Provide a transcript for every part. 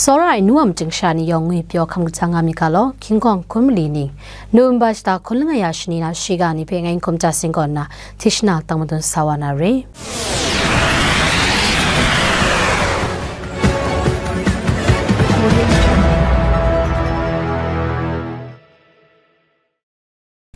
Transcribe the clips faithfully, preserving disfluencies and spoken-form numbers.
Tsawra ai nu wa majing sha ni yawng ngwi pyaw hkam kaja nga mi ga law, King Kong hkun mali ning, November shata hkun langai ya shani na shiga ni hpe ngai n hkum ja sing kaw nna, Tishna tang madun sa wa na re.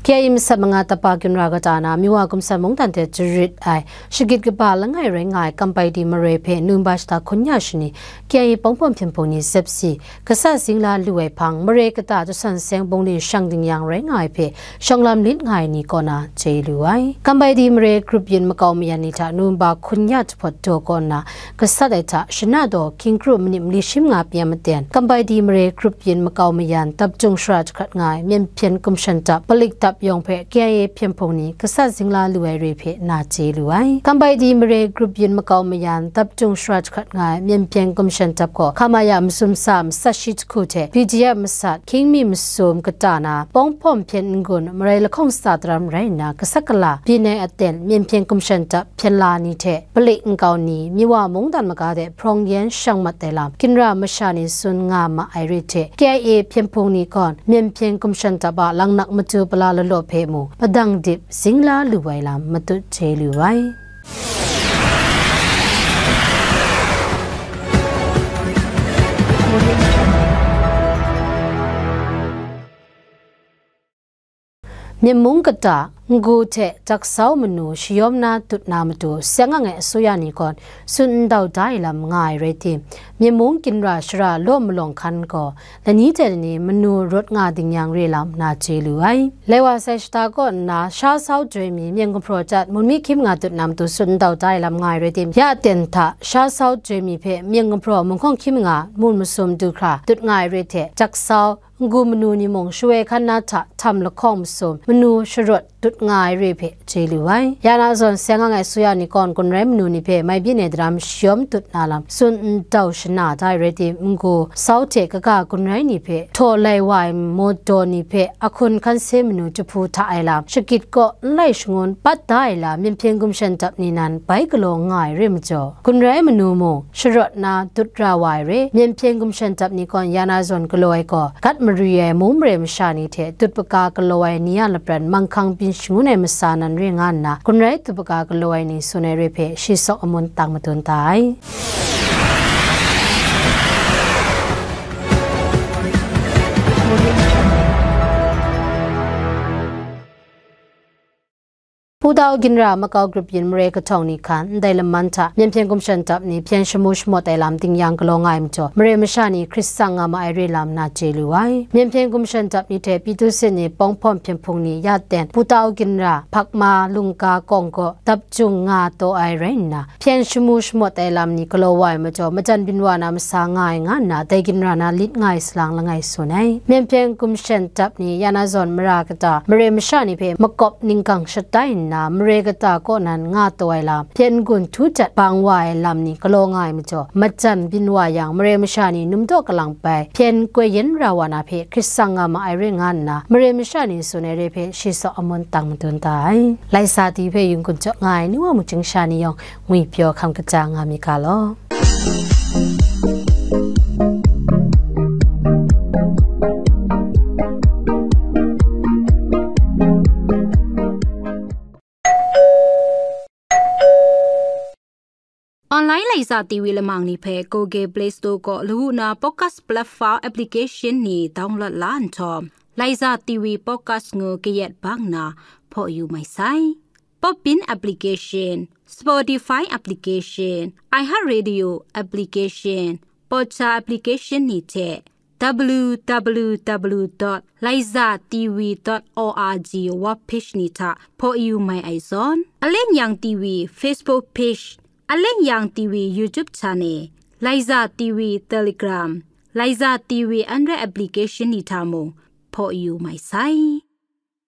K I A masat manga tapa ginra kata na, Miwa Gumsan mungdan hte jarit ai, shagit kaba langai rai nga ai Kampai Di mare hpe November shata hkun ya shani, K I A Pawng Hpawm Hpyen Hpung ni zep si, gasat zingla lu ai hpang, mare kata jasan seng bungli shang ding yang rai nga ai hpe, shawng lam lit nga ai ni kaw na chye lu ai. Kampai Di mare grup yin makau mayan ni hta November hkun ya jahpawt daw kaw nna, gasat ai hta, shana daw, hkying kru manip mali shi manga pyi a maten, Kampai Di mare grup yin makau mayan, dap jung shara jahkrat nga ai, Myen Hpyen Gumshan Dap, Palik Dap yawng hpe K I A Hpyen Hpung ni gasat zingla lu ai re hpe na chye lu ai. Kampai Di mare grup yin makau mayan, dap jung shara jahkrat nga ai, Myen Hpyen Gumshan Dap gaw, K M A masum sa masat shi jahku hte, B G F masat, hkying mi masum kata na, Pawng Hpawm Hpyen N-gun, marai lahkawng sa daram rai nna, gasat gala, byin ai aten, Myen Hpyen Gumshan Dap, hpyen la ni hte, palik nkau ni, Miwa mungdan maga de hprawng yen shang mat ai lam, ginra masha ni tsun nga ma ai re hte, K I A Hpyen Hpung ni gaw, Myen Hpyen Gumshan Dap a langnak matu pala lalaw hpe mung, padang dip zingla lu ai lam matut chye lu ai. Myen mung kata, N-gu hte Jaksau manu shayawm na dut na matu, seng ang ai asuya ni gaw tsun ndau da ai lam nga ai rai tim, Myen mung ginra shara law malawng hkan gaw, lani hte lani manu rawt nga ding yang re lam na chye lu ai. Lai wa sai shata kaw nna, sha sau joi mi myen gumhpraw chyat, mun mi hkying manga dut na matu tsun ndau da ai lam nga ai rai tim, ya ten hta sha sau joi mi hpe myen gumhpraw munghkawng hkying manga mun masum du hkra dut nga ai re hte, Jaksau, N-gu manu ni mung shawoi hkan na hta htam lahkawng masum, manu sharawt dut nga ai re hpe chye lu ai. Ya na zawn, seng ang ai asuya ni gaw, gun rai manu ni hpe mai byin ai daram shayawm dut na lam tsun ndau shana da ai rai tim, N-gu sau hte kaga gun rai ni hpe htaw lai wa ai mawdaw ni hpe ahkun hkan se manu jahpu hta ai lam, shagit kaw nlai shangun bat da ai lam, Myen Hpyen Gumshan Dap ni nan bai galaw nga ai re majaw, gun rai manu mung sharawt na dut ra wa ai re, Myen Hpyen Gumshan Dap ni gaw ya na zawn galaw ai gaw, gat mari ai mung mare masha ni hte dut paga galaw ai ni a lapran manghkang byin shangun ai masa nan re nga nna, gun rai dut paga galaw ai ni tsun ai re hpe shi sawk amun tang madun da ai. Putau ginra makau grup yin mare kahtawng ni hkan ndai laman hta Myen Hpyen Gumshan Dap ni hpyen shamu shamawt ai lam ding yang galaw nga ai majaw, mare masha ni hkrit tsang nga ma ai re lam na chye lu ai. Myen Hpyen Gumshan Dap ni hte Pyithu Sin ni Pawng Hpawm Hpyen Hpung ni ya ten Putau ginra Hpakma Lungga Kawng gaw dap jung nga taw ai rai nna, hpyen shamu shamawt ai lam ni galaw wa ai majaw, majan byin wa na masa nga ai nga nna, dai ginra na lit nga ai salang langai tsun ai. Myen Hpyen Gumshan Dap ni ya na zawn mara kata, mare masha ni hpe makawp ninggang shatai nna, mare kata kaw nan nga taw ai lam, hpyen gun htu jat bang wa ai lam ni galaw nga ai majaw, majan byin wa yang, mare masha ni num daw kalang bai, hpyen koi yen ra wa na hpe hkrit tsang nga ma ai re nga nna, mare masha ni tsun ai re hpe shi sawk amun tang madun da ai. Lai sa ti hpe yungkun jaw nga ai ni wa mujing sha ni yawng, ngwi pyaw hkam kaja nga mi ga law. Online Laiza T V lamang ni hpe Google Play Store kaw lawu na podcast platform application ni download la nhtawm, Laiza T V podcast ngu kayat bang na hpaw yu mai sai. Podbean application, Spotify application, iHeartRadio application, Podcha application ni hte w w w dot laiza t v dot o r g web page ni hta hpaw yu mai ai zawn, Alen Yang T V Facebook page, Alen Yang T V YouTube channel, Laiza T V Telegram, Laiza T V Android application ni hta mung hpaw yu mai sai.